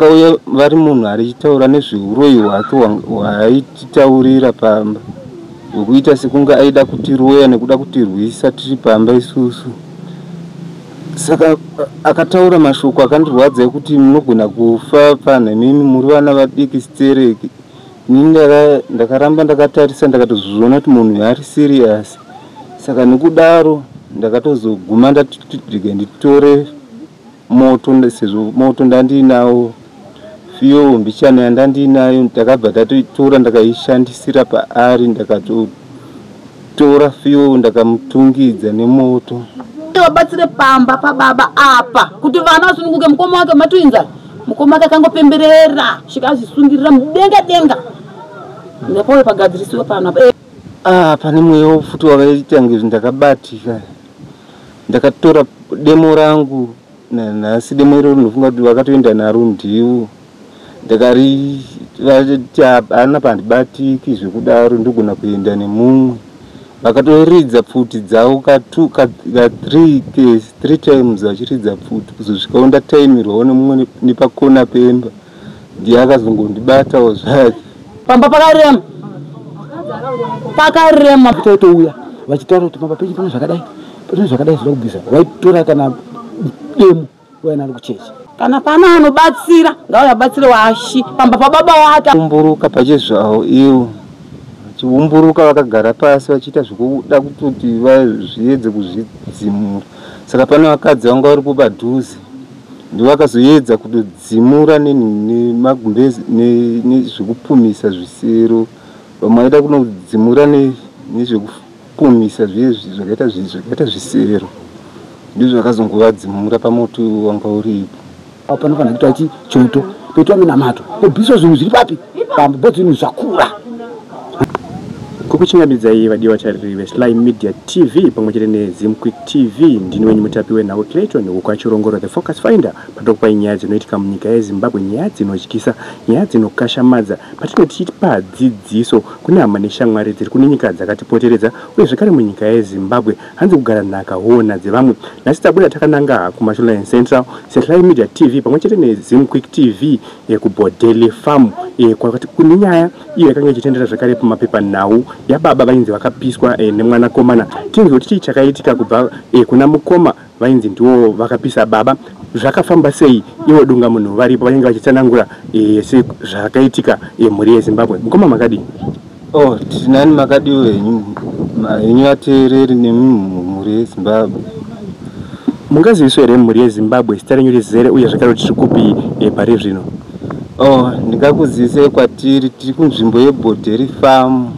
Vakauya vari munhu arichitaura nezveuroyi hwake hwaaititaurira pamba, hwekuita sekunge aida kutiroya nekuda kutirwisa tiri pamba isusu. Saka akataura mashoko akandirwadza ekuti munogona kufa panhu imimi muri vana vadiki stereki. Ini ndakaramba ndakatarisa ndakatozviona kuti munhu uyu ari serious. Saka nekudaro ndakatozoguma ndati rega nditore moto sezvo moto ndandiinawo fiyo mbichana yandandiinayo ndakabva ndatoitora ndakaishandisira paari ndakatotora fiyo ndakamutungidza nemoto. Vabatsire pamba pababa apa kuti vana vasununguke. Mukoma wake matoinzara, mukoma wake akangopemberera svika azvisungirira mudenga denga ndapauya pagadzirisiwa pano apa. Ah, pane mweya futi wakaita ngezvi ndakabatika, ndakatora demo rangu nanhasi demo iroro ndinofunga kuti vakatoenda naro ndiwo ndakarivati hapana pandibatiki zvekudaro ndogona kuenda nemumwe. Vakatoridza pfuti dzavo ka3 times vachiridza pfuti kuzosvikawo ndataimirwawo nemumwe nepakona pemba, ndiye akazongondibatawo zvake. Pamba pakarema, pakarema. Taitouya vachitaura kuti pamba penyu pane zvakadai, pane zvakadai zvinoda kubvisa. Vaitora kana demo vauya naro kuchechi. Kana pana anobatsira ngauye abatsire washi pamba pababa wake. Umburuka pachezvavo ivo vachiumburuka vakagara pasi vachiita zvekuda kutoti vazviedze kuzvidzimura. Saka pane vakadzi vanga varipo padhuze ndivo vakazoedza kutodzimura nemagumbezi nezvekupumisa zvisero. Vamwe vaida kunodzimura nezvekupumisa zviye zvakaita zvisero, ndizvo zvakazongovadzimura pamoto wanga uripo. Panofanira kuitwa choto, poitwa minamato, pobviswa zvinhu zviri papi pamba, bo zvinhu zvakura. Kukuchingamidzai vadiwa vatariri veSly Media TV pamwe chete neZimquick TV. Ndini wenyu mutapi wenhau Clayton wekwaChirongoro, the Focus Finder, patokupai nyaya dzinoitika munyika yeZimbabwe, nyaya dzinotyisa, nyaya dzinokashamadza, patinenge tichipa dzidziso kune hama neshamwari dziri kune nyika dzakatipoteredza uye zvekare munyika yeZimbabwe. Hanzi kugara nhaka huona dzevamwe. Nhasi tabuda takananga kuMashonaland Central seSly Media TV pamwe chete neZimquick TV kuBodeli Farm, kwakati kune nyaya iyo yakanga ichitendera zvekare pamapepanhau yababa vainzi vakapiswa nemwanakomana. Tinzwe kuti chii chakaitika kubva kuna mukoma vainzi ndiwo vakapisa baba, zvakafamba sei. Ivo dunga munhu varipo vanenge vachitsanangura sezvakaitika mhuri yeZimbabwe. Mukoma, makadii? Oh, tinani, makadiwo henyu henyu vateereri nemhuri yeZimbabwe? Mungaziviswa here mhuri yeZimbabwe zita renyu rizere uye zvekare kuti tiri kupi pari zvino? Oh, ndingakuzivisei kwatiri, tiri kunzvimbo yeBhodheri Farm,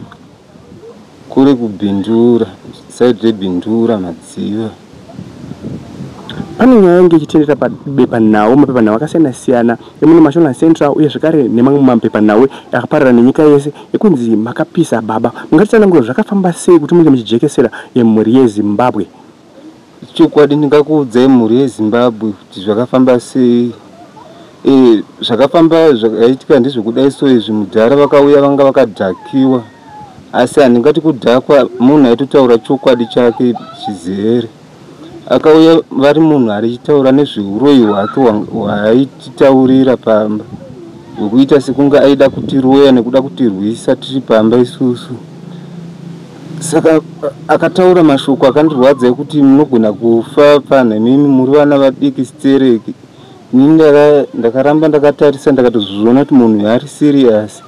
kuri kuBindura, side reBindura Madziva. Pane nyaya yange ichitendera pabepanhau, mapepanhau akasiyana siyana emuno Mashonaland Central uye zvekare nemamwe mapepanhau akaparara nenyika yese, ekunzi makapisa baba. Mungatitsanangura zvakafamba sei kuti munge muchijekesera mhuri yeZimbabwe? Chokwadi ndingakuudzai mhuri yeZimbabwe kuti zvakafamba sei. Zvakafamba zvakaitika ndezvekudai so izvi. Mudhara vakauya vanga vakadhakiwa, asi handingati kudhakwa, munhu aitotaura chokwadi chake chizere. Akauya vari munhu arichitaura nezveuroyi hwake hwaaititaurira pamba, hwekuita sekunge aida kutiroya nekuda kutirwisa tiri pamba isusu. Saka akataura mashoko akandirwadza ekuti munogona kufa panhu imimi muri vana vadiki stereki. Ini ndakaramba ndakatarisa ndakatozviona kuti munhu uyu ari serious.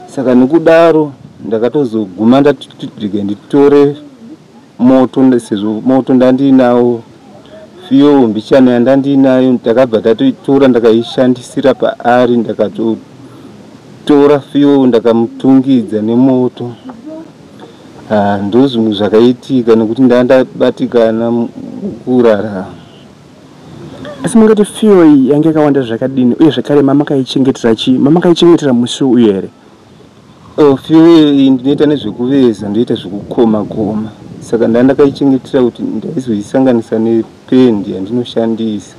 Saka nekudaro ndakatozoguma ndati rega nditore moto sezvo moto ndandiinawo fiyo mbichana yandandiinayo ndakabva ndatoitora ndakaishandisira paari ndakatotora fiyo ndakamutungidza nemoto. Ndo zvimwe zvakaitika nekuti ndandabatikana mukurarama. Asi mungati fiyo iyi yange yakawanda zvakadini, uye zvekare mamakaichengetera chii? Mamakaichengetera musi uyu here? Oh, fiyo iyi ndinoita nezvekuveza, ndoita zvekukoma koma, saka ndandakaichengetera kuti ndaizoisanganisa nependi yandinoshandisa.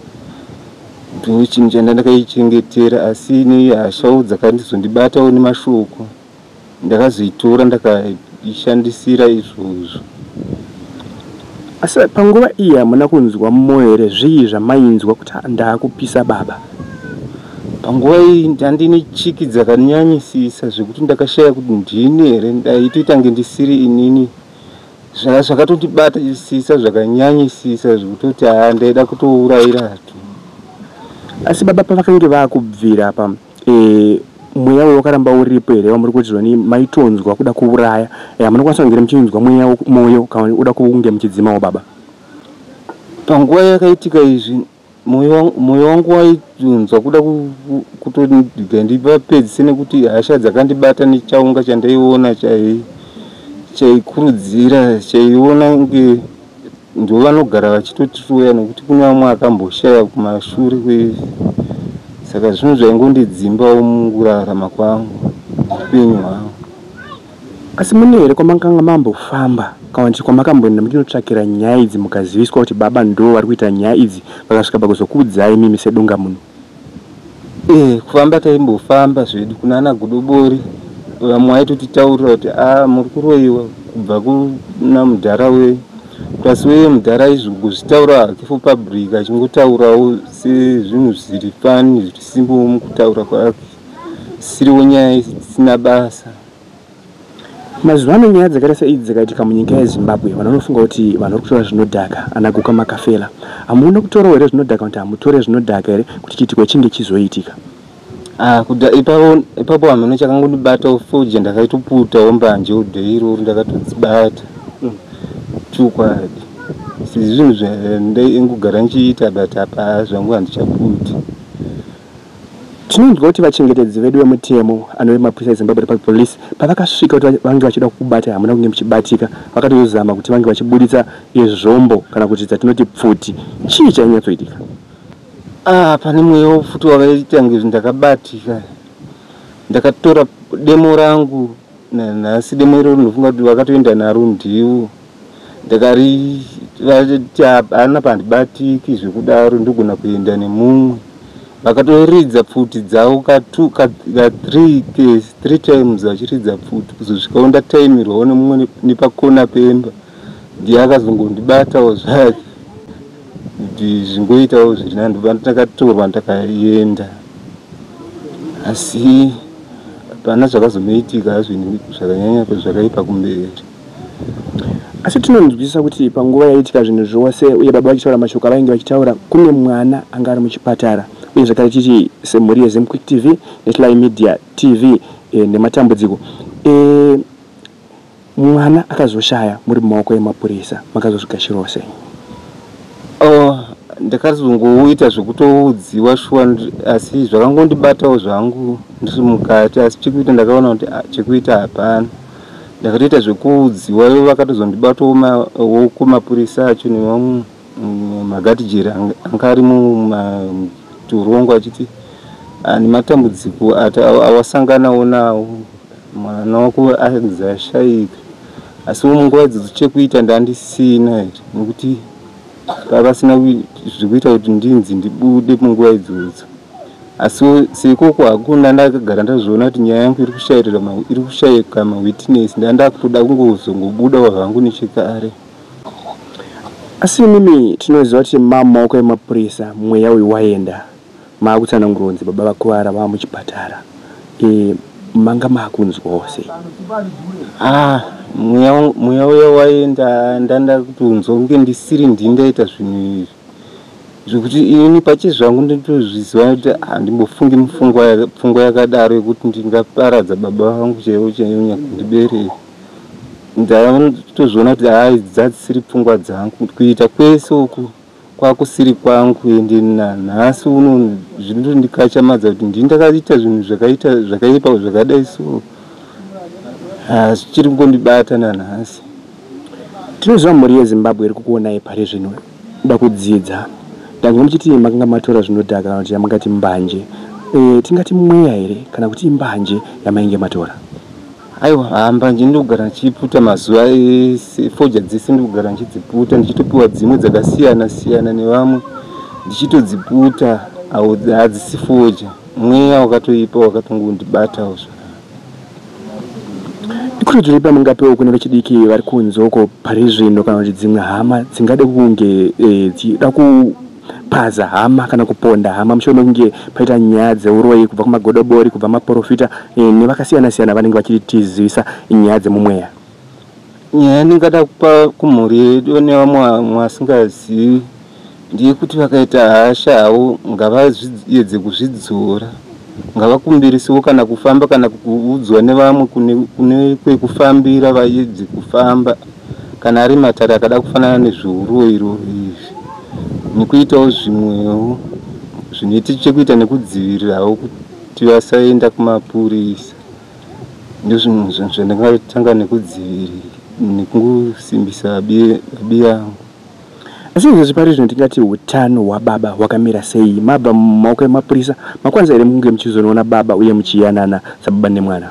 Ndo chinhu chandandakaichengetera, asi nehashawo dzakandizondibatawo nemashoko ndakazoitora ndakaishandisira izvozvo. Asi panguva iyi hamuna kunzwa mumwoyo here? Zvii zvamainzwa kuti ndaakupisa baba? Panguva iyi ndandine chiki dzakanyanyisisa zvekuti ndakashaya kuti ndini here, ndaitoita nge ndisiri inini. Zvakatotibatisisa zvakanyanyisisa zvekutoti haa ndaida kutourayira tu. Asi baba pavakange vaakubvira apa, mweya uyu wakaramba uripo here wamuri kuti zvoni maitonzwa kuda kuuraya? Munokwanisa kunge muchinzwa mweya moyo kana uda kunge muchidzimawo baba? Panguva yakaitika izvi moyo wangu waitonzwa kuda kutoga ndipapedzise, nekuti hasha dzakandibata nechaunga chandaiona chaikurudzira, chaiona nge ndo vanogara vachitotiroya, nekuti kune vamwe akamboshaya kumashure kwe. Saka zvinhu zvaingondidzimbawo mukurarama kwangu, upenyu hwangu. Asi mune here kwamakanga mambofamba kana kuti kwamakamboenda muchinotsvakira nyaya idzi, mukaziviswa kuti baba ndo vari kuita nyaya idzi, vakasvika pakuzokuudzai mimi sedunga munhu? Kufamba taimbofamba zvedu kuna Gudobori. Vamwe vaitotitaurira kuti a muri kuroyiwa kubva kuna mudhara wenyu. Plus uye mudhara izvi kuzvitaura hake for public, achingotaurawo sezvinhu zviri funny, zviri simple mukutaura kwake, siriwo nyaya isina basa. Mazuva ano nyaya dzakaita seidzi dzakaitika munyika yeZimbabwe, vanhu vanofunga kuti vanhu vari kutora zvinodhaka, ana guka makafela. Hamuna kutorawo here zvinodhaka, kuti hamutore zvinodhaka here kuti chiitiko chinge chizoitika? Kuda ipapo hameno chakangondibatawo fodya, ndakaitoputawo mbanje udhei iroro ndakatodzibata. Chokwadi sezvinhu zvandaingogara ndichiita, but apa zvangu handichaputi. Tinonzwa kuti vachengetedzi vedu vemutemo, anove mapurisa eZimbabwe Republic Police, pavakasvika kuti vange vachida kukubata, hamuna kunge muchibatika. Vakatozama kuti vange vachibuditsa zvombo kana kuti dzatinoti pfuti. Chii chainyatsoitika? Pane mweya futi wakaita nge ndakabatika. Ndakatora demo rangu nhasi, demo iroro ndinofunga kuti vakatoenda naro ndiwo. Ndakari vati hapana pandibatiki zvekudaro, ndogona kuenda nemumwe. Vakatoridza pfuti dzavo ka3 times vachiridza pfuti, kuzosvikawo ndataimirwawo nemumwe nepakona pemba, ndiye akazongondibatawo zvake kuti zvingoitawo zviri nani. Ndakatorwa ndakaenda, asi hapana zvakazonoitika hazvo zvakanyanya zvakaipa kumberi. Asi tinonzwisisa kuti panguva yaiitika zvinhu zvose uye baba vachitaura mashoko avainge vachitaura, kune mwana anga ari muchipatara. Uye zvakare tichi semhuri yeZimquick TV neSly Media TV, nematambudziko, mwana akazoshaya muri mumaoko emapurisa, makazozvigashirawo sei? Oh, ndakazongoita zvekutoudziwa shuwa, asi zvakangondibatawo zvangu ndiri mukati. Asi chekuita ndakaona kuti chekuita hapana. Ndakatoita zvekuudziwa, ivo vakatozondibatawo maoko mapurisa acho nevamwe magadhijeri anga ari mutorongo, achiti nematambudziko awasanganawo nawo, mwana wako anzi ashayika. Asi munguva idzodzo chekuita ndandisina here, nekuti pavasina zvekuita kuti ndinzi ndibude munguva idzodzo. Asi seikoko hakuna, ndakagara ndazviona kuti nyaya yangu iri kushayika mawitness, ndandakutoda kungozongobudawo hangu nechekare. Asi imimi tinoziva kuti mamumaoko emapurisa, mweya uyu waenda, maakutsanangurwa kunzi baba vakuvara, vava muchipatara, manga maakunzwawo sei? Mweya uya waenda, ndanda kutonzwa kunge ndisiri ndini ndaita zvinhu izvi, zvekuti ini pachezvangu ndinotozviziva kuti handimbofungi pfungwa yakadaro yekuti ndingaparadza baba vangu chaivo chaivo nyakundibereka. Ndatozviona kuti hai, dzadzisiri pfungwa dzangu, kuita kwese uku kwakusiri kwangu. Ende nanhasi uno zvinotondikachamadza kuti ndini ndakaita zvinhu zvakaita zvakaipa zvakadai, so zvichiri kungondibata nanhasi. Tinoziva mhuri yeZimbabwe iri kukuonai pari zvino da kudzidza. Ndanzwa muchiti makanga matora zvinodhaka, kana kuti yamungati mbanje. Tingati mweya here kana kuti imbanje yamainge matora? Aiwa, mbanje ndinogara ndichiputa mazuva ese. Fodya dzese ndinogara ndichidziputa, ndichitopiwa dzimwe dzakasiyana siyana nevamwe ndichitodziputa. Hadzisi fodya, mweya wakatoipa wakatongondibatawo zvakanaka. Ikurudziro ipi mungapewo kune vechidiki vari kunze uko pari zvino, kana kuti dzimwe hama dzingade kunge dzichida Kupaza hama kana kuponda hama mushure mekunge paita nyaya dzeuroyi kubva kumagodobori, kubva maprofita nevakasiyana-siyana vanenge vachitizivisa nyaya dzemumweya. Nyaya ndingada kupa kumhuri yedu nevamwe vasingazivi ndeyekuti vakaita hasha havo ngavaedze kuzvidzora, ngavakumbirisiwo kana kufamba kana kuudzwa nevamwe kune kwekufambira vaedze kufamba, kana ari matare akada kufanana nezveuroyi izvi, nekuitawo zvimwewo zvinoita chekuita nekudzivirirawo kuti vasaenda kumapurisa. Ndozvinhu zvandingatanga nekudzivirira nekusimbisa biyangu. Asi izvozvi pari zvino tingati utano hwababa hwakamira sei? Mabva mumaoko emapurisa, makwanisa here munge muchizonoona baba uye muchiyanana sababa nemwana?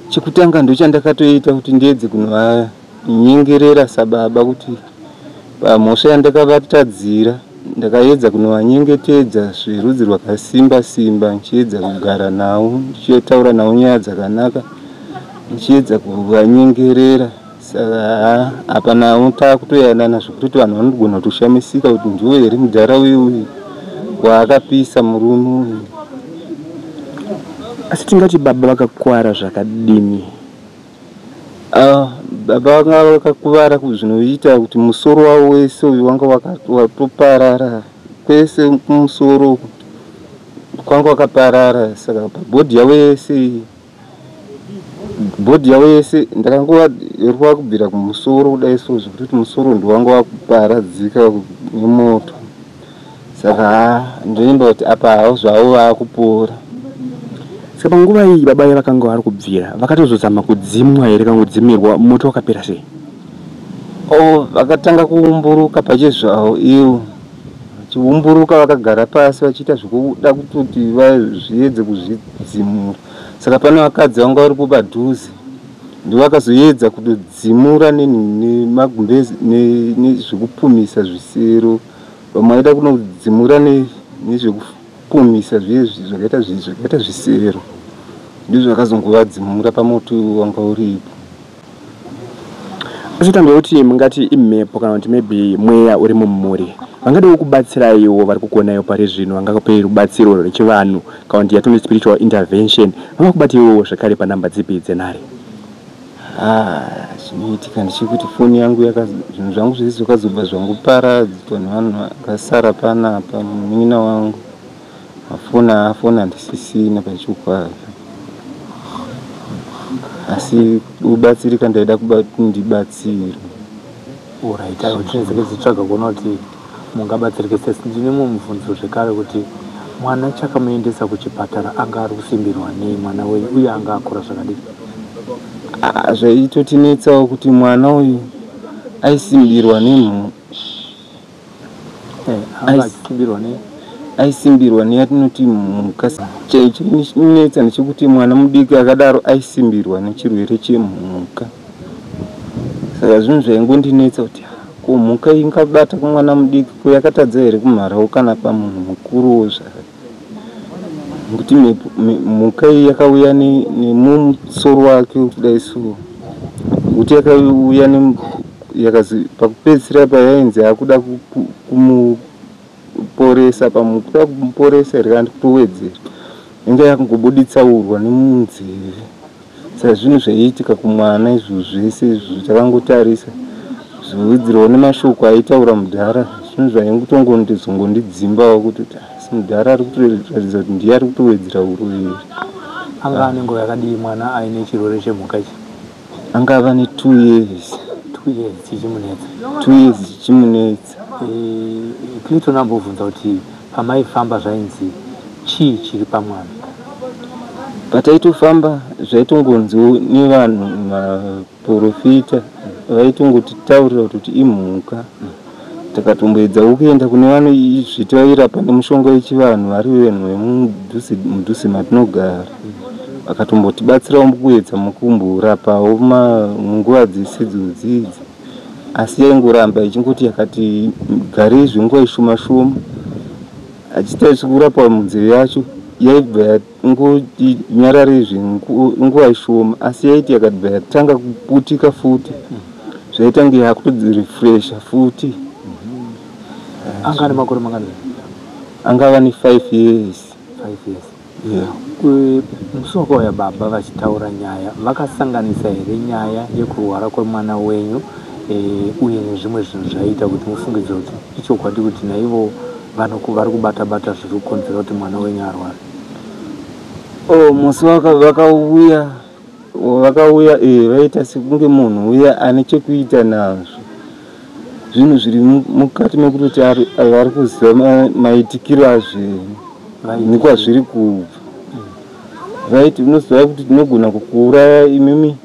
Chekutanga ndochandakatoita kuti ndiedze kunovanyengerera sababa kuti pamhosva yandakavatadzira ndakaedza kunovanyengetedza zverudzi rwakasimba simba, ndichiedza kugara navo, ndichitaura navo nyaya dzakanaka, ndichiedza kuvanyengerera. Saka apa navo takutoyanana zvekutoti vanhu vanogona kutoshamisika kuti ndiwo here mudhara uyu waakapisa murume uyu. Asi tingati baba vakakwara zvakadini? Baba vanga vakakuvara zvinoita kuti musoro wavo wese uyu wanga watoparara kwese, kumusoro kwanga wakaparara. Saka pabhodhi yavo yese, bhodhi yavo yese ndakangovarwa kubvira kumusoro kudai so, zvekuti musoro ndiwanga wakuparadzika nemoto. Saka ndoimba kuti apa havo zvavo vaakupora. Saka panguva iyi baba vakanga vari kubvira vakatozozama kudzimwa here kana kudzimirwa moto wakapera sei? Vakatanga kuumburuka pachezvavo ivo, vachiumburuka vakagara pasi vachiita zvekuda kutoti vazviedze kuzvidzimura. Saka pane vakadzi vanga varipo padhuze ndivo vakazoedza kutodzimura nemagumbezi nezvekupumisa zvisero. Vamwe vaida kunodzimura nezvekupumisa zviye zvakaita zvisero, ndizvo zvakazongovadzimura pamoto wanga uripo. Asi tanzwa kuti mungati imhepo kana kuti maybe mweya uri mumhuri, vangadawo kubatsiraiwo vari kukuonaiwo pari zvino, vangakupei rubatsiro rwechivanhu kana kuti yatinoti spiritual intervention, vangakubatiwo zvakare panhamba dzipi dzenhare? Chinoitika ndechekuti foni yangu zvinhu zvangu zvese zvakazobva zvangoparadzwa nevanhu vakasara panapa, munin'ina wangu. Mafoni afoni handisisina pachokwadi, asi kubatsirika ndaida ndibatsirwe. Alright, aiwa, tinenge tichitsvaga kuona kuti mungabatsirike sei. Ndine mumwe mubvunzo zvekare kuti mwana chakamuendesa kuchipatara anga ari kusimbirwa nei mwana wenyu, uye anga akura zvakadii? Zvaitotinetsawo kuti mwana uyu aisimbirwa nemhu Anga achisimbirwa nei? Aisimbirwa neyatinoti mhuka. Chainetsa ndechekuti mwana mudiki akadaro aisimbirwa nechirwere chemhuka. Saka zvinhu zvaingondinetsa kuti ko mhuka ingabata kumwana mudiki, ko yakatadza here kumharawo kana pamunhu mukuruwo zvake? Nekuti mhuka iyi yakauya nemumusoro wake kudai so, nekuti yakauya yakazi pakupedzisira payainzi akuda kumuporesa, pamukuda kumuporesa here kana kutowedzera, inge yakungobuditsa urwa nemunzeve. Saka zvinhu zvaiitika kumwana izvo zvese izvo takangotarisa zviwedzerawo nemashoko aitaura mudhara, zvinhu zvaingotongondizongondidzimbawo kuti asi mudhara ari kutoratidza kuti ndiye ari kutowedzera uroyi. Anga ane nguva yakadii mwana aine chirwere chemhuka ichi? Anga ava ne2 years. 2 years chichimunetsa? 2 years chichimunetsa. Clayton ambobvunza kuti pamaifamba zvainzi chii chiri pamwana? Pataitofamba zvaitongonziwo nevanhu maprofita vaitongotitaurira kuti imhuka. Takatomboedzawo kuenda kune vanozviti vairapa nemushonga wechivanhu vari vanhu vemudhuze matinogara, vakatombotibatsirawo mukuedza mukumborapawo nguva dzese idzodzi idzi, asi yaingoramba ichingoti yakati garei zvenguva ishoma shoma, achiita kurapwa munzeve yacho yaibva yangoti nyararei zvenguva ishoma, asi yaiti yakabva yatanga kuputika futi, zvaitange yakutodzirefresha futi. Anga ane makore mangani? Angava ne5 years. 5 years. Yeah. Musi wakauya baba vachitaura nyaya, vakasanganisa here nyaya yekurwara kwemwana wenyu uye nezvimwe zvinhu zvaiita kuti mufungidzire kuti ichokwadi kuti naivo vari kubata-bata zviri kukonzera kuti mwana wenyu arware? Oh, musi vakauya vaita sekunge munhu uya ane chekuita nazvo, zvinhu zviri mukati mekutoti vari kuziva maitikiro azvinhu nekwazviri kubva. Vaiti unoziva kuti tinogona kukuuraya imimi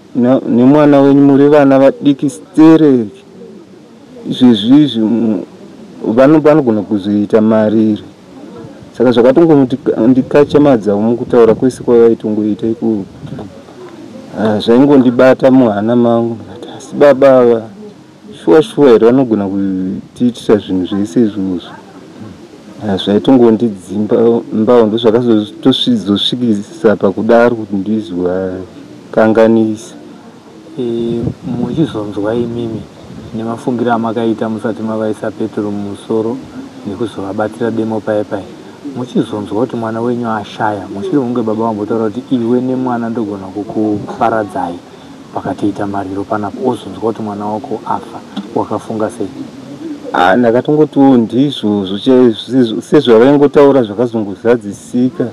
nemwana wenyu, muri vana vadiki stereki. Izvezvi izvi vanogona kuzoita mariro. Saka zvakatongondikachamadzawo mukutaura kwese kwavaitongoita ikoko. Zvaingondibata muhana mangu, ndikati asi baba ava shuwa shuwa here vanogona kutiitisa zvinhu zvese izvozvo? Zvaitongondidzimba mbawo, ndozvakazotosvikisa pakudaro kuti ndizwakanganisa. Muchizonzwa imimi nemafungiro amakaita musati mavaisa peturu mumusoro nekuzovabatira demo paya paya, muchizonzwa kuti mwana wenyu ashaya, mushure mekunge baba vambotaura kuti iwe nemwana ndogona kukuparadzai pakatoita mariro panapo, ozonzwa kuti mwana wako afa, wakafunga sei? Ndakatongotiwo ndizvozvo sezvavaingotaura zvakazongozadzisika.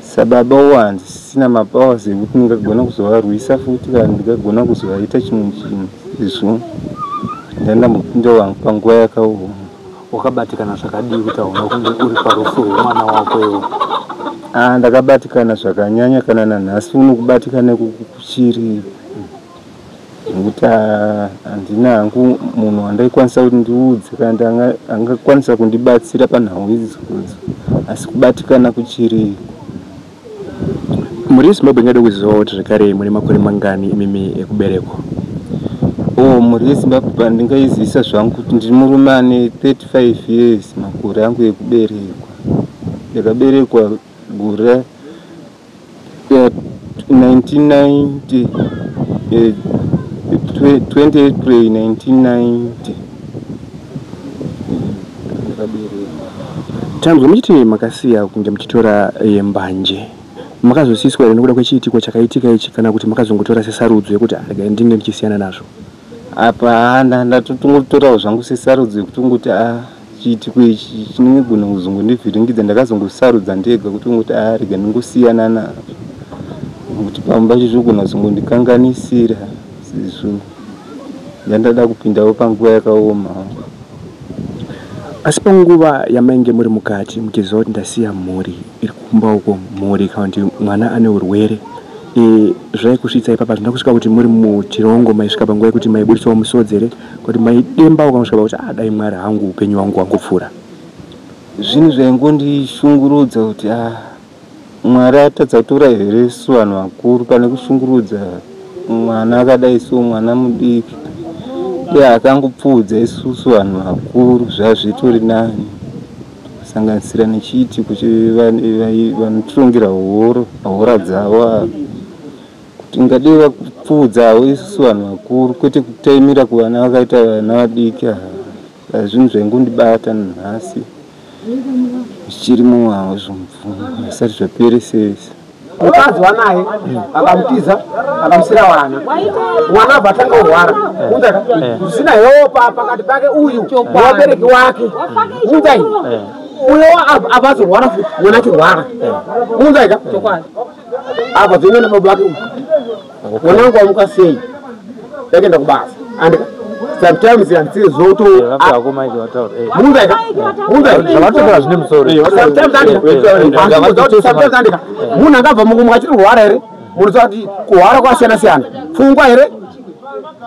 Sababa uwo handisisina mapowers ekuti ndingagona kuzovarwisa futi kana ndingagona kuzovaita chimwe chinhu, sezvo ndandambopinda wangu panguva yakaoma. Wakabatikana zvakadii kuti hauna kunge uri parufu rwemwana wako iwe? Ndakabatikana zvakanyanya, kana nanhasi uno kubatikana kuchiripo, nekuti handina hangu munhu wandaikwanisa kuti ndiudze kana angakwanisa kundibatsira panhau idzodzo, asi kubatikana kuchiripo. Mhuri yeZimbabwe ingade kuziva kuti zvekare mune makore mangani imimi ekuberekwa? Oh, mhuri yeZimbabwe pandingaizivisa zvangu kuti ndiri murume ane 35 years makore angu ekuberekwa. Ndakaberekwa gore 1990, 20 April 1990 ndakaberekwa. Tanzwa muchiti makasiya kunge muchitora mbanje, makazosiyiswa here nekuda kwechiitiko chakaitika ichi, kana kuti makazongotora sesarudzo yekuti regai ndinge ndichisiyana nazvo? Apa ndatotongotorawo zvangu sesarudzo yekutongoti chiitiko ichi chinogona kuzongondivhiringidza. Ndakazongosarudza ndega kutongoti rega ndingosiyana nazvo, nekuti pamwe pacho zvinogona kuzongondikanganisira, sezvo ndandada kupindawo panguva yakaoma. Asi panguva yamainge muri mukati muchiziva kuti ndasiya mhuri iri kumba uko, mhuri kana kuti mwana ane urwere, zvaikusvitsa ipapa zvina kusvika kuti muri mutirongo maisvika panguva yekuti maibudisawo musodzi here, kuti maidembawo kana kusvika pakuti dai Mwari hangu upenyu hwangu hwangopfuura? Zvinhu zvaingondishungurudza kuti Mwari atadza kutora here su vanhu vakuru pane kushungurudza mwana akadai so, mwana mudiki iye akangopfuudza isusu vanhu vakuru, zvazvitori nani, kusanganisira nechiitiko vanotirongera hora dzavo, kuti ngadei vapfuudzawo isusu vanhu vakuru, kwete kutaimira kuvana vakaita vana vadiki. Zvinhu zvaingondibata nhasi zvichiri muwawo zvomupfungwa, zvisati zvaperesesa. Mukadzi wanaye akamutiza, akamusira wana. Mwana abva atanga kurwara unzaka zvisina hewo pakati pake uyu nevabereki wake, unzai uyo abva azorwara futi, mwana achirwara, unzaika abva dzoenda nababa vake uyu, mwana wangu wamuka sei, yakaenda kubasa andika sometimes handisizoto munzaika zvavatotaura zvine musoro. Sometimes andika munhu angabva mukumuka achitorwara here? Munoziva kuti kuhwara kwasiyana siyana, pfungwa here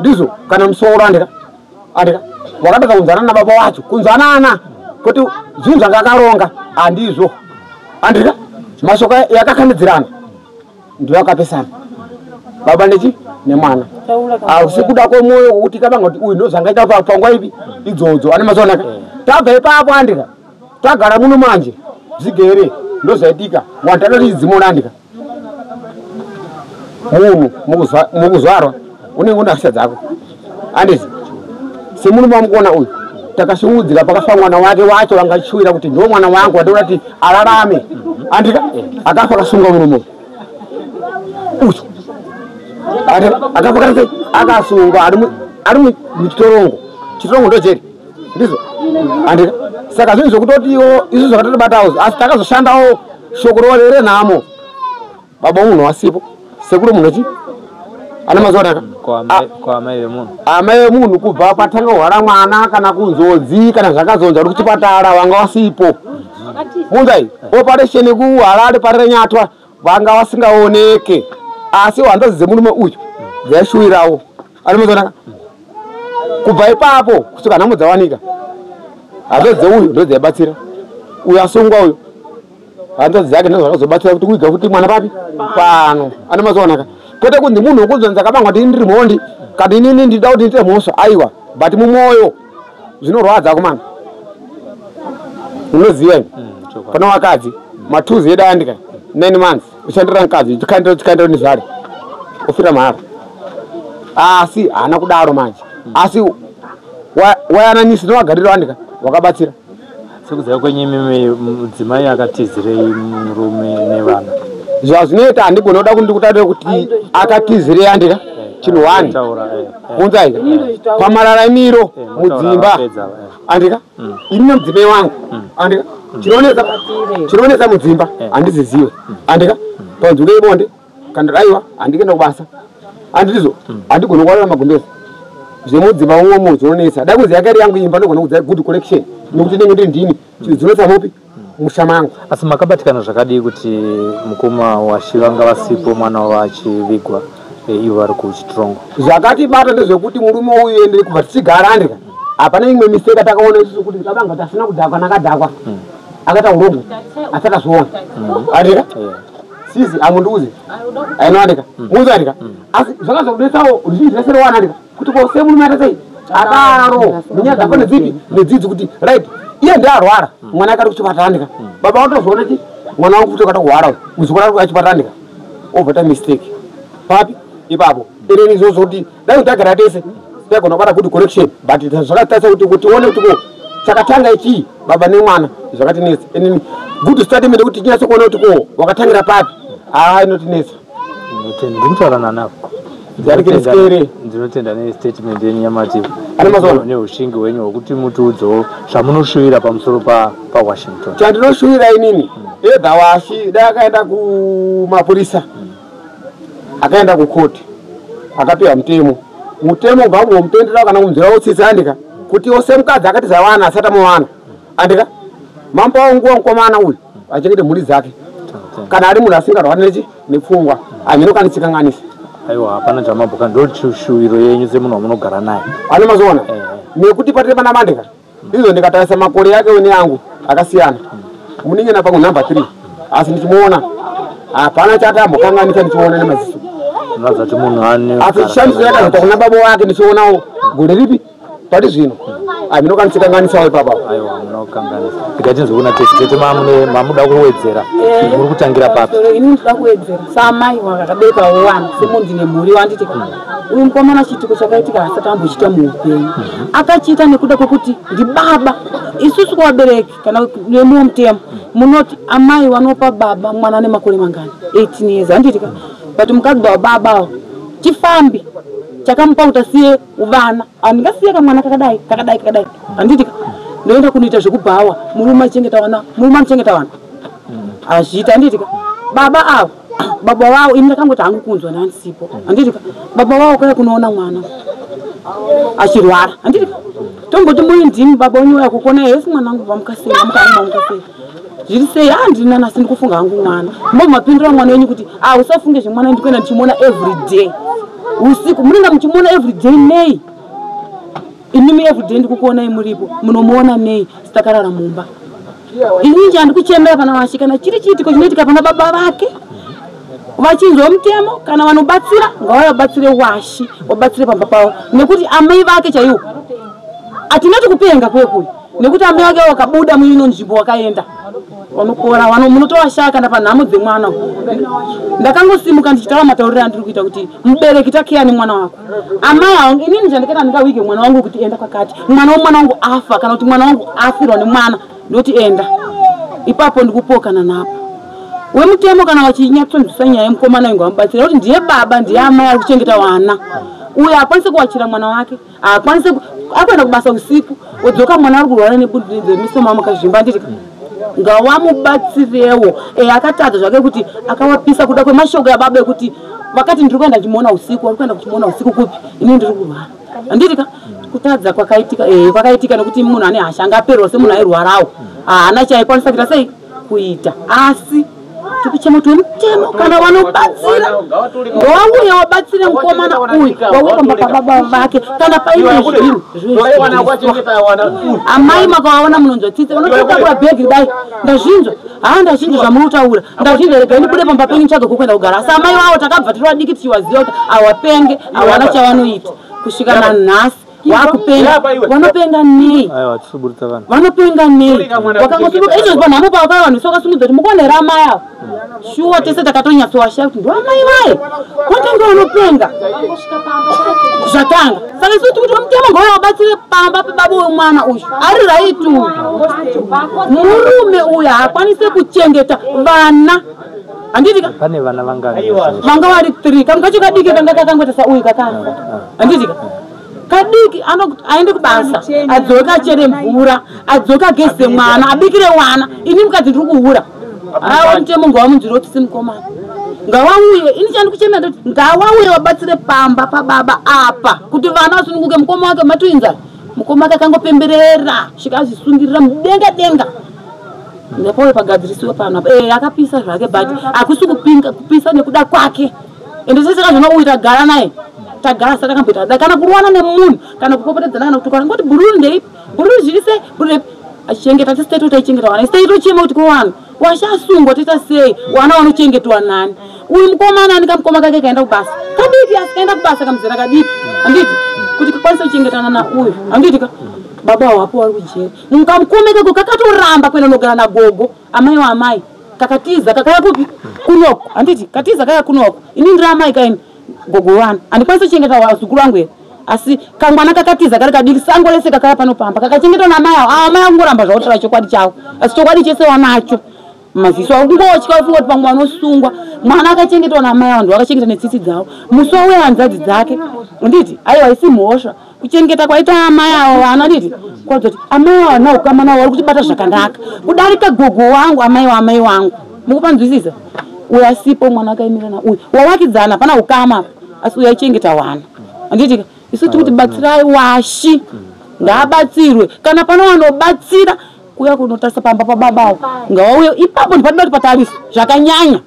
ndizvo kana musoro, andika andika wakataka kunzwanana nababa wacho, kunzwanana kuti zvinhu zvanga akaronga handizvo, andika mashoko yakakanidzirana ndiyo akapesana baba nechi nemwana, hausi kuda kwemwoyo kuti kabanga kuti uyu ndozvangaita panguva ipi idzodzo ane mazoonaka. Tabva ipapo andika tagara muno manje zvigere, ndozvaitika wantada tichidzimona andika. Munhu mukuzvarwa unenge una hasha dzako, andizi semunhu mamukuona uyu. Takashungudzira pakafa mwana wake wacho vangashuwira kuti ndo mwana wangu wandoda kuti ararame. Andika akafa akasunga muromo. Ucho. Akafa kanze akasunga ari muchitorongo. Chitorongo ndo jeri. Ndizvo. Andika saka zvinhu zvekutotiwo isu zvakatotibatawo asi takazoshandawo shoko renhamo. Baba munhu wasipo. Sekuru munhu chi? Ana mazuva anaka? Kwa amai vemunhu. Amai vemunhu kubva patanga kuhwara mwana kana kunzodzi kana zvakazonza uri kuchipatara vanga wasipo. Munzai, operation kuHarare Parirenyatwa vanga vasingaoneke. Asi hanzvadzi dzemurume uyu dzaishuwirawo. Ana mazuva anaka? Kubva ipapo kusvika nhamo dzawanika. Hanzvadzi dzeuyu ndo dzaibatsira. Uyu asungwa uyu. Hanzvadzi dzake ndidzo dzakazobatsira kuti kuiga kuti mwana papi? Pano. Ana mazuva anaka? Kwete kunzi munhu wekunzonzi akabangwa kuti ndiri mhondi kana inini ndida kuti ndiite mhosva aiwa, but mumwoyo zvinorwadza kumana. Unoziva imi pana vakadzi matuzi edu ayandika 9 months ushandira mukadzi chikandira nezvare ofira mahara. Asi haana kudaro manje. Asi wayananisi newagariro andika wakabatsira. Sekuziva kwenyu imimi mudzimai akatizirei murume nevana? Zvazvinoita handigoni kuda kundikutaurira kuti akatizirei andika chinhu one. Munzai pamararamiro mudzimba andika ini nemudzimai wangu andika chinonetsa mudzimba handiziziwe andika panzvimbo yebonde kana raiwa handikuenda kubasa handizvo handigoni kuwarira magumbezi zvemudzimba umomo zvinonetsa. Dai kunzi yanga iri yangu imba ndogona kudzai good collection nekuti ndinenge ndiri ndini dzinonetsa mupi musha mangu. Asi makabatikana zvakadii kuti mukoma waShi vanga vasipo mwana wavo achivigwa ivo vari kuchitorongo? Zvakatibata ndezvekuti murume uyu endere kubva tichigara andika hapana imwe mistake atakaona isusu kuti kabanga tasina kudhakwa nakadhakwa akaita urombo asi akazviona andika sisi amundiuze aino andika muzi andika asi zvakazodetsawo ruzhinji rese rowana andika kuti ko semurume atasei adaro nenyaya dzako nedzipi nedzidzi kuti right iye ndiarwara mwana akati kuchipatara andika baba vatozoona chi mwana wangu futi akati kuhwara muzukuru ari kuchipatara andika obva ta mistake papi ipapo ereni izvozvo kuti dai tagara tese taigona kubata good correction but zvakatarisa kuti tione kuti ko chakatanga ichii baba nemwana zvakatinetsa. And good statement kuti tinyatse kuona kuti ko wakatangira papi inotinetsa. Ndikutaura nanako. Ndinotenda nestatement yenyu yamati neushingi hwenyu hwekuti mutiudzewo zvamunoshuwira pamusoro paWashington. Chandinoshuwira inini either Washi dai akaenda kumapurisa akaenda kukoti akapiwa mutemo mutemo ngaumbomutendera kana kumzira utsitsi andika kuti ose mukadzi akati zawana asati amuwana andika mambo wangu mukomana uyu achengete mhuri dzake kana ari munhu asingarwari nechi nepfungwa hameno kana chikanganisa. Aiwa hapana chamabhuka ndo shuwiro yenyu semunhu wamunogara naye. Ane mazoona nekuti patiri pana mandika izvo ndikatarisa makore yake neyangu akasiyana munin'ina pangu number 3 asi ndichimuona hapana chati ambokanganisa ndichiona nemaziso. Unoratidza kuti munhu ane asi chishandiso yakazoita kuna baba wake ndichionawo gore ripi pari zvino hameno kana chikanganisawo ipapa. Aiwa munokanganisa. Ndikatinzwe kuna tete tete mamuda kuwedzera muri kutangira papi? Ini ndinoda kuwedzera samai vakabereka vana semunhu ndine mhuri wanditi uyu mukomana chiitiko chakaitika asati ambochiita muupenyu akachiita nekuda kwekuti ndibaba. Isusu kuvabereki kana nemuwo mutemo munoti amai vanopa baba mwana nemakore mangani 18 years handiti ka but mukadzi wababa chifambi chakamupa kuti asiye vana handingasiye kamwana kakadai kakadai kakadai handiti ka ndoenda kunoita zvekubhawa murume achengeta vana murume anochengeta vana azviita handiti ka baba avo baba vavo ini ndakangoti hangu kunzwa ndandisipo handiti ka baba vavo kaya kunoona mwana achirwara handiti ka tomboti muri ndimi baba unyouya kukona hesi mwana wangu vamukasei vamukasei zviri sei handina nasi ndikufunga hangu mwana mbomapindura mwana wenyu kuti usafunge zvemwana ndikuenda ndichimuona everyday usiku munenge muchimuona everyday nei inimi everyday ndikukuonai muripo munomuona nei sitakarara mumba inini handikuchemera pana Washi kana chiri chiitiko chinoitika pana baba vake vachinzwa mutemo kana vanobatsira ngavauye vabatsire Washi vabatsire pamba pavo nekuti amai vake chaiwo hatinati kupenga kwekuyu Nekuti amai vake wakabuda muino nzvimbo wakaenda vanopora, munotovashaya kana panhamo dzemwana. Ndakangosimuka ndichitaura matauriro andiri kuita kuti mubereki takeya nemwana wako. Amai avo inini chandikaita ndingawige mwana wangu kuti enda kwakati, mwana womwana wangu afa kana kuti mwana wangu afirwa nemwana, ndoti enda ipapo, ndikupokana napo. Wemutemo kana vachinyatsonzwisa nyaya yemukomana inge vamubatsira kuti ndiye baba ndiye amai ari kuchengeta vana, uyo akwanise kuwachira mwana wake, akwanise akuenda kubasa usiku odzoka mwana ari kurwara nebundu remisoma makazvimba. Nditi ngawamubatsirewo. Akatadza zvake kuti akawapisa kuda kwemashoko yababa ekuti vakati ndiri kuenda chimuona usiku, vari kuenda kuchimuona usiku kupi, ini ndiri kurwara. Handiti ka kutadza kwakaitika, kwakaitika nekuti munhu ane hasha angaperwa semunhu airwarawo, haana chaikwanisa kuita sei kuita. Asi tikuchema kuti wemutemo kana vanobatsira ngawauye wabatsire mukomana uyu, wauye pamba pababa vake kana paine zvinhu zviwe. Amai makavaona munonzwa tsitsi, vanototakura bhegi kudai, ndazvinzwa, haa ndazvinzwa zvamuri kutaura, ndazvinzwa, regai ndibude pamba penyu nitsvage kwokuenda kugara. Asi amai vavo takabva tiri vadiki tichiwaziva kuti awapenge, hawana chavanoita kusvika nanhasi wakupenga. Vanopenga nei? Aiwa, tisiburitsa vanhu. Vanopenga nei? Wakangosimuka izvozvi panhamo pavo paya, vanhu vese vakasumudza kuti mukuonera amai avo. Shuwa tese takatonyatsowashaya kuti ndo amai vaye watanga vanopenga zvatanga. Saka isu tikuti vamutemo ngauya wabatsire pamba pebaba wemwana uyu ari right uyu. Murume uyu haakwanisi kuchengeta vana, handiti ka? Pane vana vangani? Vanga vari 3. Kamwe kacho kadiki kanga kakangoita sauyu kakafa, handiti ka? Kadiki aende kubasa, adzoke achere mvura, adzoke ageze mwana, abikire wana. Ini mukadzi ndiri kuhura. Awa mutemo ngawamunzwire kuti simukomana ngawauye. Ini chandikuchemera ndoti ngawauye wabatsire pamba pababa apa kuti vana vasununguke. Mukoma wake matuinza, mukoma wake akangopemberera svika azvisungirira mudenga denga. Ndapauye pagadzirisiwe pano apa. Akapisa zvake but hakusi kupisa nekuda kwake. Ende sese kazvona uyu tagara naye, tagara sati akamboita da kana kurowana nemunhu kana kupopotedzana kana kutukana, ngoti bhururu ndeipi, bhururu zviri sei, bhururu ndeipi. Achichengeta tisi taito taichengeta vana, isi taitochema kuti kowana washasungwa toita sei, wana wanochengetwa nani? Uyu mukomana ani kamukoma kake kaenda kubasa kadiki, asi kaenda kubasa kamuzera kadiki, handiti kuti kakwanisa kuchengetana nauyu, handiti ka baba wapo wari kujeri. Mukamukome kako kakatoramba kuenda nogara nagogo amai waamai, kakatiza kakaya kupi? Kunoko, handiti? Katiza kaya kunoko. Ini ndiri amai kaini gogo vana, handikwanisi kuchengeta vazukuru vangu here? Asi kamwana kakatiza kari kadiki, sango rese kakaya pano pamba, kakachengetwa namai avo. Ava amai akungoramba zvautora chokwadi chavo, asi chokwadi chese wanacho maziso avo, kungotya ufunga kuti pamwe vanosungwa. Mwana akachengetwa namai avo, ndo akachengeta netsitsi dzavo. Musi wauya hanzadzi dzake, nditi aiwa, isi mhosva kuchengeta kwaita amai avo vana, nditi kuratidza kuti amai avo havana ukama navo, vari kutibata zvakanaka kudarika gogo wangu, amai waamai wangu. Mukupanzwisisa? Uyu asipo, mwana akaimira nauyu wawakidzana, pana ukama apa, asi uyu aichengeta wana, handitika? Isu tikuti batsirai washi, ngaabatsirwe. Kana pana wanobatsira kuuya kunotarisa pamba pababawo, ngawauye ipapo. Ndipanoda kuti patariswe zvakanyanya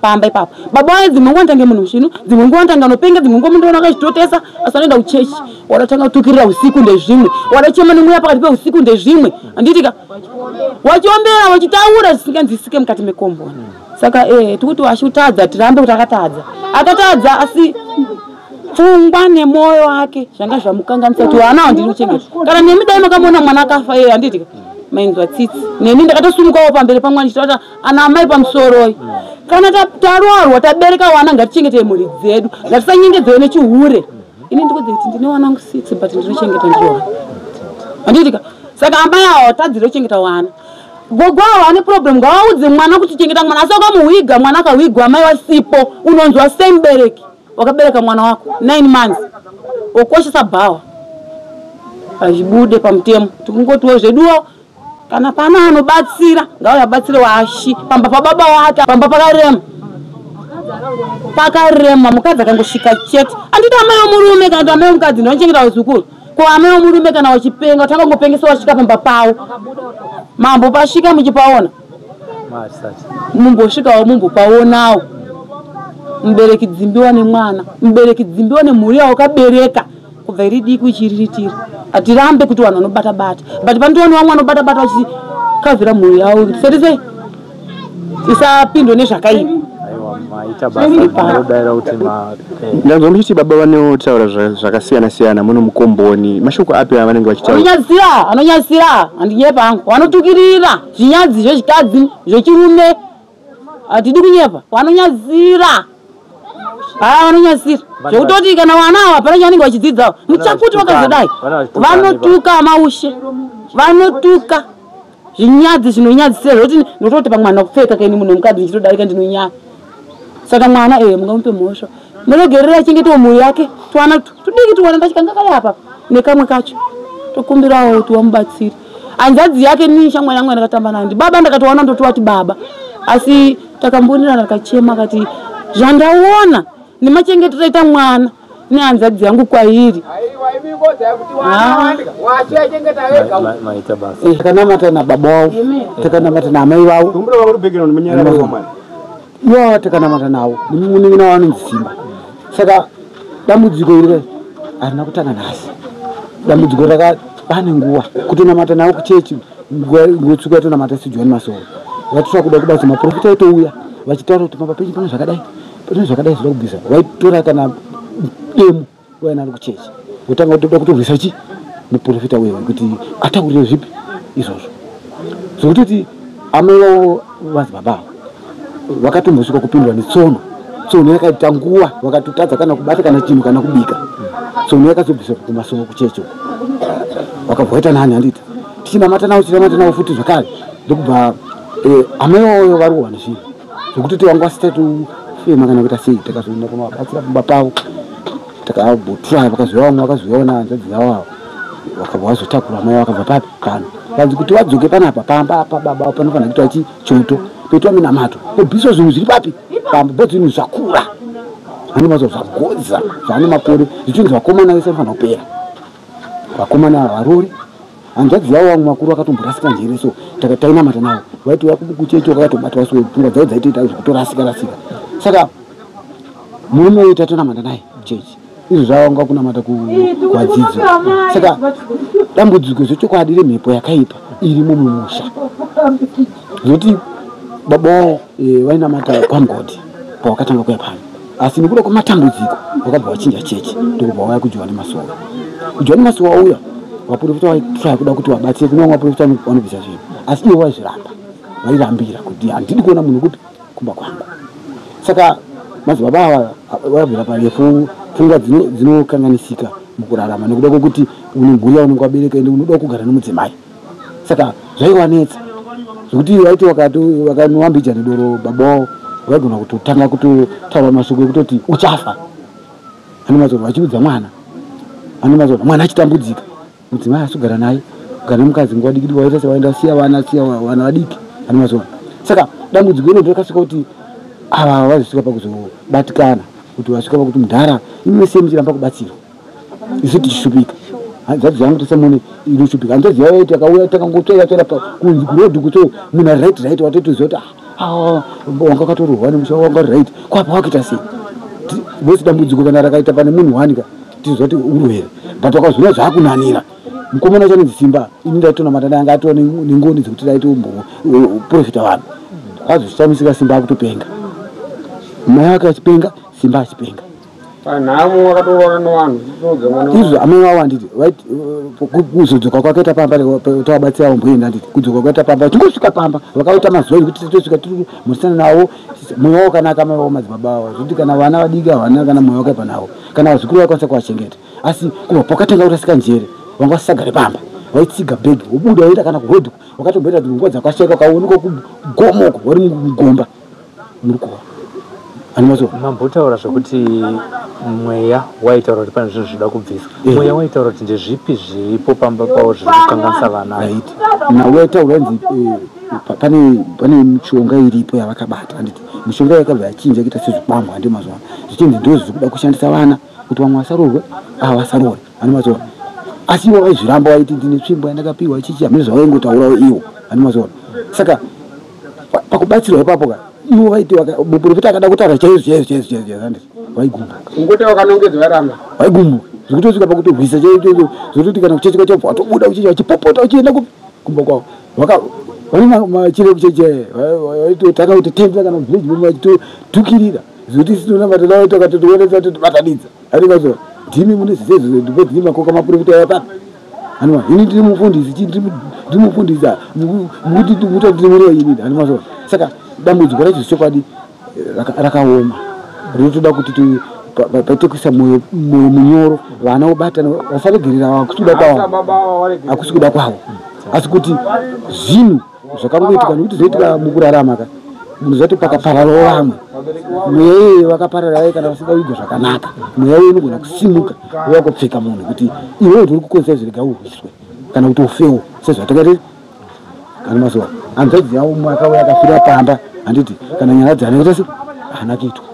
pamba ipapo. Baba vaye dzimwe nguva ntange munhu musvinu, dzimwe nguva ntange anopenga, dzimwe nguva mundoona akazvitotesa, asi anoenda kuchechi, wadatanga kutukirira usiku ndezvimwe, wadachema nemweya pakati peusiku ndezvimwe, handitika? Wachiombera, wachitaura zvisinganzwisike mukati mekomboni. Saka tikuti washi kutadza, tirambe kuti akatadza, akatadza, asi pfungwa nemwoyo wake zvanga zvamukanganisa kuti wana wandiri kuchengeta. Kana nemi dai makamuona mwana akafa iye, handiti mainzwa tsitsi? Neni ndakatosumukawo pamberi pamwana ndichitaura kuti ana amai pamusoroi, kana taroorwa tabereka wana, ngatichengetei mhuri dzedu, ngatisanyengedzewe nechihure. Ini ndikudze kuti ndine wana wangu 6 but ndinochengeta ndiri wana, handitika? Saka amai ava watadzire kuchengeta wana. Gogo avo ane problem, ngavaudze mwana kuti chengeta mwana. Asi wakamuhwiga mwana, akahwigwa amai wasipo, unonzwa sei mubereki wakabereka mwana wako 9 months wokoshesa bhawa? Hazvibude pamutemo. Tikungotiwo zveduwo kana pana anobatsira ngauye abatsire washi pamba pababa wake. Pamba pakarema, pakarema. Mukadzi akangosvika chete, anditi amai womurume kana kuti amai womukadzi ndinochengeta vazukuru. Ko amai womurume kana wachipenga, utangangopengesa wasvika pamba pavo, mambo pasvika muchipaona, mumbosvikawo mumbopaonawo. Mubereki dzimbiwa nemwana, mubereki dzimbiwa nemhuri yawakabereka kubva iri diki uchiriritira. Hatirambe kuti vanhu vanobata bata, but pandioni vamwe vanobata bata vachikavhira mhuri yavo kuti seti sei isapindwe nezvakaipa. Aiwa. Aiwa, maita basa, ndinodaira kuti Ndanzwa muchiti baba vanotaura zvakasiyana siyana muno mukomboni. Mashoko api avanenge vachitaura? Anonyadzisira, anonyadzisira, handinyepa hangu. Vanotukirira zvinyadzi zvechikadzi, zvechirume. Hatidi kunyepa, vanonyadzisira. Haa, vanonyadzisira zvekutoti kana vana ava hapana chavanenge vachidzidzawo. Muchakuti vakazodai vanotuka maushe, vanotuka zvinyadzi zvinonyadzisira zvekuti ndinototi pamwana kupfeka kaini munhu mukadzi ndichitodarika ndinonyara. Saka mwana mungamupe mhosva, muregerera achengetewo mhuri yake. Twana tudiki tuwana kachikanga kari apa nekamwe kacho, tokumbirawo kuti wamubatsire. Hanzvadzi yake ni shamwari yangu yandakatamba nayo, ndibaba ndakatowana ndotovati baba, asi takambonirana akachema akati zvandaona nemachengetero aita mwana nehanzvadzi yangu kwairi. Maita basa. Takanamata nababa wavo, takanamata naamai vavo, ivava takanamata navo nemunin'ina wavo anonzi Simba. Saka dambudziko iri harina kutanga nhasi, dambudziko rakapane nguva kutonamata navo kuchechi. Ngotsuka yatonamata siJohani Masoro, vatotsva kuda kubatsa maprofita aitouya vachitaura kuti pamba penyu pane zvakadai, pane zvakadai zvoda kubvisa. Vaitora kana demo vauya naro kuchechi, votanga kutoda kutorwisa chi muprofita uyo kuti ataurire zvipi izvozvo. Zvokutoti amai vavo vadzibaba ava vakatombosvika kupindwa netsono. Tsono yakaita nguva vakatotadza kana kubata kana chinhu kana kubika. Tsono yakazobviswa kumasoro kuchechi uko, vakabva vaita nani. Handiti tichinamata navo, tichinamata navo futi zvakare, ndokubva amai vavo varohwa nezvinhu zvokutoti vanga vasisatofema kana kuita sei. Takazoenda kunovabatsira pamba pavo, takambotry, vakazouya vamwe, vakazouyawo nahanzvadzi yavo ava, vakabva vazotakura amai vakabva papi pano. Vanzi kuti vadzoke panapa pamba apa baba panofanira kuitwa chichoto, poitwa minamato, pobviswa zvinhu zviri papi pamba, bo zvinhu zvakura ane mazuva zvagodza zvaane makore, zvichinzi vakomana vese vanofanira kupera, vakomana varori. Hanzvadzi yavo vamwe vakuru vakatomborasika njere, so tainamata navo, vaitouya kuchechi vakatobatwa, so pfungwa dzavo dzaitoita zvekutorasika rasika. Saka murume uyu tatonamata naye chechi, izvo zvavanga kunamata kuvadzidzo. Saka dambudziko zvechokwadi remhepo yakaipa irimo mumusha, zvokuti baba wavo vainamata kwaMugodi pavakatanga kuya pano, asi nekuda kwematambudziko vakabva vachinja chechi, ndokubva vauya kuJohani Masowe. KuJohani Masowe wauya, vaprofita vaitraya kuda kuti vabatsire. Kune vamwe vaprofita vanobvisa zvinhu, asi ivo vaizviramba, vairambira kuti handidi kuona munhu kupi kumba kwangu. Saka madzibaba ava vabvira parefu, pfungwa dzinokanganisika mukurarama nekuda kwekuti une mhuri yaunenge wabereka, ende unoda kugara nemudzimai. Saka zvaivanetsa zvekuti vaiti vakanowambija nedoro baba wavo, vaigona kutotanga kutotaura mashoko ekutoti uchafa, ane mazoro, vachiudza mwana ane mazoro, mwana achitambudzika, mudzimai asogara naye, kugara nemukadzi nguva diki diki, waita sevaenda siya vana, siya vana vadiki ane mazoro. Saka dambudziko iro rakasvika kuti ava vazosvika pakuzobatikana, kuti vasvika pakuti mudhara imi sei muchiramba kubatsirwa, isu tichishupika. Hanzvadzi yangu tisamone inoshupika, hanzvadzi yavo yaiti akauya takangotsvaira tsvaira kunzi kurodhi kuto munhu ari right right, watotoziva kuti wanga wakatorohwa nemusha, wanga uri right, kwapa wakuita sei vosi. Dambudziko kana rakaita pane munhu wanika tiziva kuti urwere, but wakazviona zvaakunanira mukomana wacho anonzi Simba. Ini ndaitonamata naye, anga atova nengoni dzekuti daitoprofita vanhu. Azoshamisika Simba akutopenga, mai vake vachipenga, Simba achipenga. Panhamo wakatoroora nevanhu uchitodza mwana. Izvo amai vavo handiti kuzodzoka kwakaita pamba tavabatsira vamboenda, handiti kudzoka kwakaita pamba, tingosvika pamba vakaita mazuva ekuti titosvika tiri murisana navo. Mwoyo wavo wakanaka amai vavo madzibaba avo, zvekuti kana vana vadiki havana kana mwoyo wakaipa navo, kana vazukuru vaikwanisa kuvachengeta. Asi kubva pakatanga kurasika njere, vanga vasisagare pamba, vaitsiga bhegi vobuda voenda kana kurodhi, vakatomboita dzimwe nguva dzakashaika, vakaonekwa kugomoko vari mugomba muri kuwa ane mazuva. Mambotaura zvekuti mweya waitaura kuti pane zvinhu zvinoda kubviswa. Mweya waitaura kuti ndezvipi zviripo pamba pavo zviri kukanganisa vana? Right, nhau yaitaurwa inzi pane mishonga iripo yavakabata, handiti mishonga yakabva yachinja kuita sezvikwambo, handi mazuva zvichinzi ndo zviri kuda kushandisa vana kuti vamwe vasarorwe, ava vasarore ane mazuva. Asi ivo vaizviramba, vaiti ndine tsvimbo yandakapiwa chichi, hamene zvavaingotaurawo ivo ane mazuva. Saka pakubatsirwa ipapo ka, ivo vaiti muprofita akada kutaura chaizvo chaizvo chaizvo chaizvo chaizvo, handiti vaigumbuka. Ungoti wakanongedzwa varamba. Vaigumbuka zvekutosvika pakutorwisa chaizvo, zvekutoti kana kuchechi kwacho watobuda uchichi vachipopota uchienda kumba kwavo. Vane chireku cheche vaitotanga kutotendera kana village medu vachitotukirira zvekuti sitonamata navo takatotionesa totobatanidza. Andimazona ndimi mune zviseizvo ndipo ndini makoka maprofita aya papi. Anima ini ndiri mufundisi chii ndiri mufundisi mukuti muta ndiri muriwa ini andimazona. Saka dambudziko racho chokwadi rakaoma. Rinotoda kuti paite kuisa moyo munyoro vana vobatana vasaregerera hakusi kuda kwavo. Hakusi kuda kwavo. Asi kuti zvinhu zvakangoitika nekuti zvoitika mukurarama ka munhu zvati pakapararawo vamwe mweya iyoyo vakaparara vaye kana vasingavigwa zvakanaka mweya iyoyo inogona kusimuka wouya kopfeka munhu kuti iwewe uri kukonzera izvi rega urwiswe kana kuti ufewo sezvatakaita kana mazuva hanzvadzi yavo umwe akauya akafira pamba handiti kana nyaya dzanaita se haana kuitwa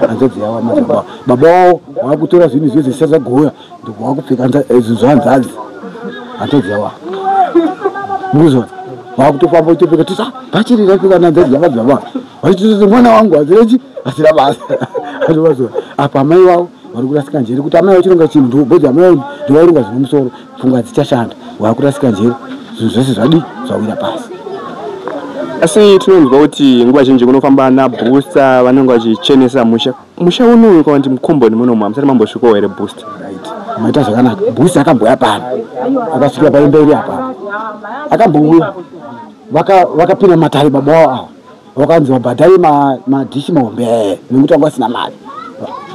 hanzvadzi yavo amadzibaba baba wavo vakutora zvinhu izvozvo zvisati zvagoya ndokuvakupfeka zvinhu zvahanzvadzi hanzvadzi yavo mukuzona vakutofamba uchitopfeka tisa bhachiri rapfeka hanzvadzi yamadzibaba vachitoti mwana wangu hazirachi hazira basa azovazova apa amai vavo vari kurasika njere kuti amai vachironga chinhu ndobodzi amai vavo ndovaironga zvine musoro pfungwa dzichashanda vakurasika njere zvinhu zvese zvadii zvawira pasi. Asi tinonzwa kuti nguva zhinji kunofamba nabooster vanenge vachichenesa musha. Musha unoyu kana kuti mukomboni munomu hamusati mambosvikawo here booster? Right. Maita zvakanaka. Booster akambouya pano. Akasvikira paimba iri apa. Akambouya. Vakapinda matare baba wavo ava. Vakanzi vabhadhare madhishi mahombe nekuti vanga vasina mari.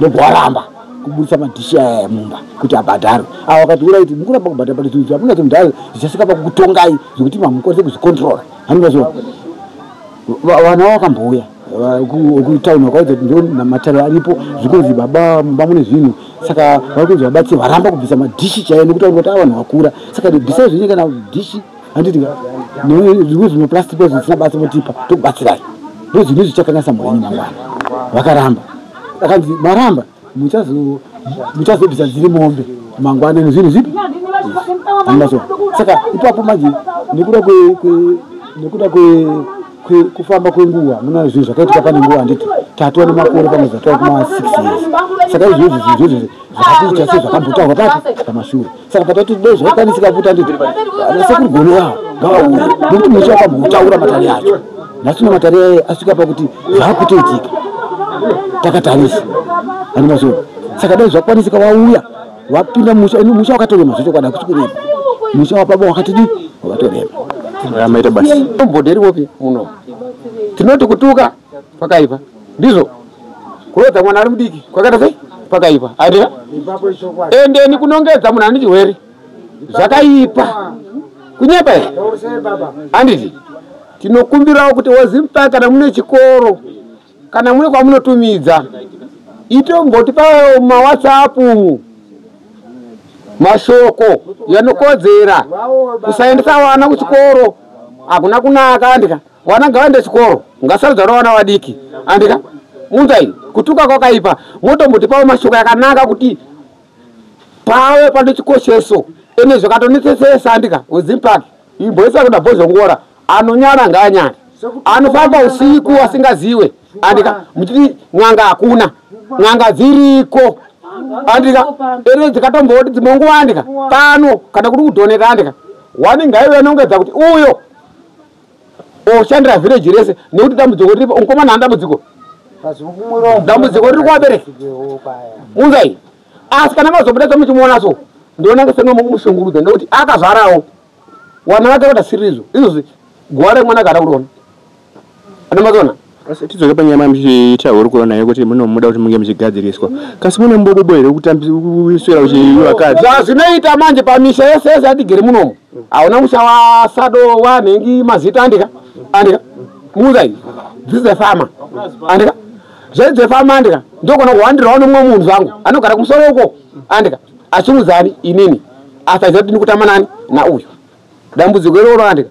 Ndobva waramba kuburitsa madhishi aya mumba kuti abhadharwe. Ava vakati uraiti mukuramba kubhadhara but zvinhu zvamunazvo mudhara zvichasvika pakukutongai zvekuti mamukwanise kuzvicontrola. Handivaziva. Vana vakambouya kutauni vakaudza kuti ndo matare aripo zvikunzi baba mumba mune zvinhu saka vari kunzi vabatsire varamba kubvisa madhishi chaiyo nekuti vanoti vanhu vakura saka bvisai zvenyu kana dhishi handiti zvimwe zvimaplastic zvisina basa motipa tokubatsirai ndo zvinhu zvichakanganisa mhuri yenyu mangwana. Vakaramba akanzi maramba muchazobvisa dziri mombe mangwana nezvinhu zvipi handimaso. Saka ipapo manje nekuda kufamba kwenguva muna zvinhu zvakaitika pane nguva handiti tatova nemakore pamwe zvatova kuma 6 years. Saka izvozvo zvinhu izvozvo zvakakuita sei zvakambotaurwa papi pamashure. Saka patati dai zvaikwanisika futi handiti anasekuru gono yavo ngavauye nekuti musha wakambotaura matare acho. Nhasi uno matare aye asvika pakuti zvakutoitika takatarisa handimaso. Saka dai zvakwanisika vauya vapinda musha ino musha wakatorema zvechokwadi hakusi kurema. Musha wababa wakatidi wakatorema. Maita basa. Mboderi wopi muno. Tinoti kutuka pakaipa. Ndizvo. Kurodza mwana ari mudiki kwakaita sei? Pakaipa. Andika? Endeni kunongedza munhu ane chirwere. Zvakaipa. Kunyepa here? Handiti. Tinokumbirawo kuti waZimpa kana mune chikoro kana mune kwamunotumidza itombotipa maWhatsApp mashoko yanokodzera kusaendesa vana kuchikoro hakuna kunaka andika vana ngavaende chikoro ngasarudza vana vadiki andika munzai kutuka kwakaipa motombotipawo mashoko yakanaka kuti pave pane chikosheso ene zvakatonetsesesa andika weZimpark imboisa kuda bhozhongora anonyara ngaanyare anofamba usiku asingaziwe andika muchiti n'anga hakuna n'anga dziriko andika ere dzikatomboti dzimwe nguva andika pano kana kuri kudhoneta andika wani ngaive anongedza kuti uyo oshandira village rese nekuti dambudziko riripo mukomana haana dambudziko dambudziko riri kuvabereki unzai asi kana mazobuda muchimuona so ndionange senomushungurudza nekuti akazvarawo wana vake vadasirizvo izvozvi guva remwana gara kuriona andamazoona. Asi tidzoke panyaya muchiita hurukuro nayo kuti munomuda kuti munge muchigadziriswa kasi mune mubobobo here kutambiswera uchivakadzi zvazvinoita manje pamisha yese yese yatigere munomu hauna musha wasado wanhengi mazita andika andika muuzai dzidzefama andika zvaidzefama andika ndogona kuwandirawo nemumwe munhu zvangu anogara kumusoro uko andika achimudzani inini asi aziva kuti ndikutamba nani nauyu dambudziko iroro andika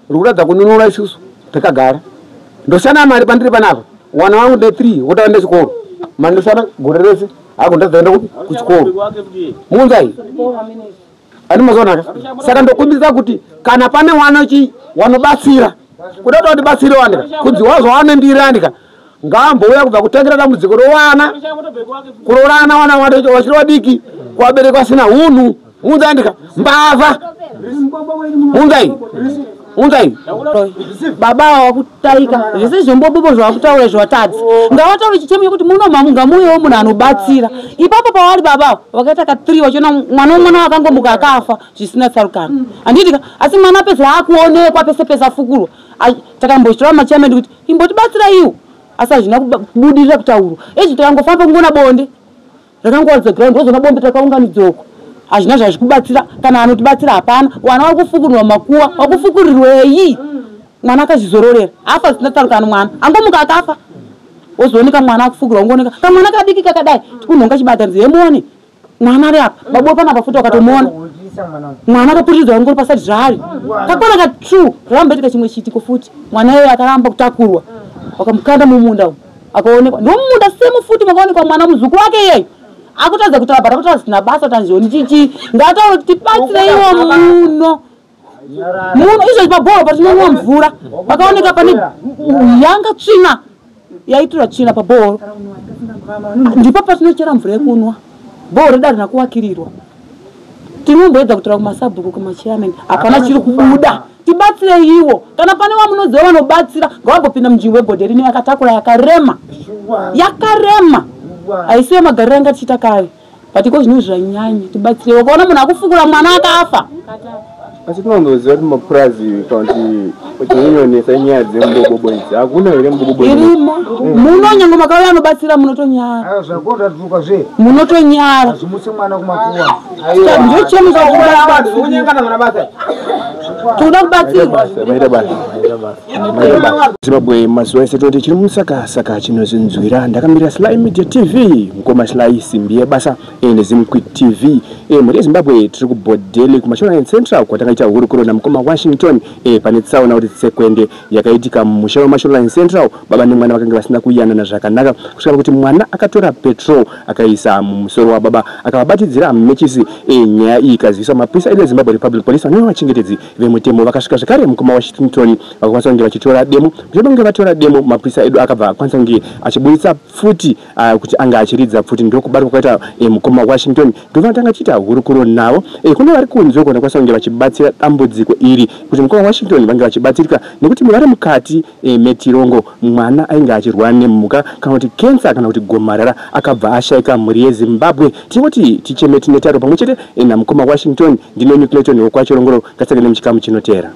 rikuratidza kununura isusu takagara ndoshanda mari pandiri panapa wana wangu ne 3 wotaenda chikoro mari ndoshanda gore rese ako ndazoenda kupi kuchikoro munzai ani mazoonaka. Saka ndokumbirisa kuti kana pane wanochi wanobatsira kuda kuti watibatsire wandika kunzi wazvawane mbiri andika ngaambouya kubva kutengera dambudziko rowana kurorana wana wachiri vadiki kuvabereki vasina hunhu munzai andika mbavha munzai Unzai baba ava vakutaika zvese zvombobobo zvavakutaura izvo vatadzi ngavataure chichemo chekuti muno mamungamuyewo munhu anobatsira ipapo pavari baba ava vakaita ka3 vachiona mwana womwana wakangomuka akafa zvisina tsarukano handiitika asi mwana apedzera akuonekwa pese pese afukurwa. Takambochitora machairman kuti imbotibatsira iwo, asi hazvina kubudirira kutaurwa. Ezvi takangofamba kungoona bonde rakangowaridza ground, wozoona bombe takaunganidzoko, hazvina zvazvikubatsira. Kana anotibatsira hapana. Vana vari kufukurirwa makuwa, vakufukurirwei? Mwana akazvizororera afa zvisina tsarukano, mwana angomuka akafa, wozooneka mwana akufukurwa, ungooneka kamwana kadiki kakadai, tikunhonga chibatanidzi yemuone mwana ari apa babo panapa futi wakatomuona mwana akaputiridzwa angori pasati zvaari kakwana ka 2 zvakambaitika chimwe chiitiko futi mwana iyoyo akaramba kutakurwa, wakamukanda mumunda umu, akaonekwa ndomumunda semu futi makaonekwa mwana muzukuru wake iyeyo akutadza kutaura but akutaura zvisina basa. Tanzioni chichi ngataura kuti tibatsireiwo muno muno izvozvi pabhoro patinonwa mvura pakaoneka pane yanga tsvina yaitura tsvina pabhoro, ndipo patinochera mvura yekunwa. Bhoro redu harina kuwakirirwa. Tinomboedza kutora kumasabhuku, kumachairman, hapana chiri kubuda. Tibatsireiwo. Kana pane wamunoziva vanobatsira, ngavambopinda munzvimbo yebhodheri ino yakatakura, yakarema, yakarema, haisiyo magariro anga tichiita kare, but iko zvino zvanyanya. Tibatsireiwo. Ukaona munhu akufukura mwana akafa. Asi tinondoziva kuti mapurazi kana kuti chinonyonesa inyaya dzembobobo idzi. Hakuna here mubobobo? Irimo muno, nyange makauya anobatsira munotonyara. Zvakonda zve. Munotonyara. Zvimutse mwana kumakuwa. Ndo chemo. Kunyengana mwana basa. Toda kubatsirwa. Maita basa, maita basa. Zimbabwe mazuva ese toti chiri musakasaka chinozvinzwira. Ndakamirira Sly Media TV, mukoma Sly simbi yebasa, neZimquick TV. Mhuri yeZimbabwe, tiri kuBhodheli kuMashonaland Central kwatangaita hurukuro namukoma Washington pane tsaona kuti tsekwende yakaitika mumusha weMashonaland Central. Baba nemwana vakanga vasina kuyanana zvakanaka kusvika kuti mwana akatora petrol akaisa mumusoro wababa, akavabatidzira mechisi. Nyaya iyi ikaziviswa mapurisa edu eZimbabwe Republic Police, vanova vachengetedzi vemutemo. Vakasvika zvakare mukoma Washington vakakwanisa kunge vachitora demo. Mushure mekunge vatora demo, mapurisa edu akabva akwanisa kunge achiburitsa pfuti, kuti anga achiridza pfuti, ndokubatwa kwaita mukoma Washington. Ndovanotanga tichiita hurukuro navo. Kune vari kunze uko vanokwanisa kunge vachibatsira dambudziko iri kuti mukoma Washington vange vachibatsirika, nekuti vari mukati metirongo. Mwana ainge achirwara nemhuka kana kuti kensa kana kuti gomarara, akabva ashayika. Mhuri yeZimbabwe, tinoti ticheme tine taro pamwe chete namukoma Washington. Ndino Clayton wokwaChirongoro. Ngatisangane muchikamu chinoteera.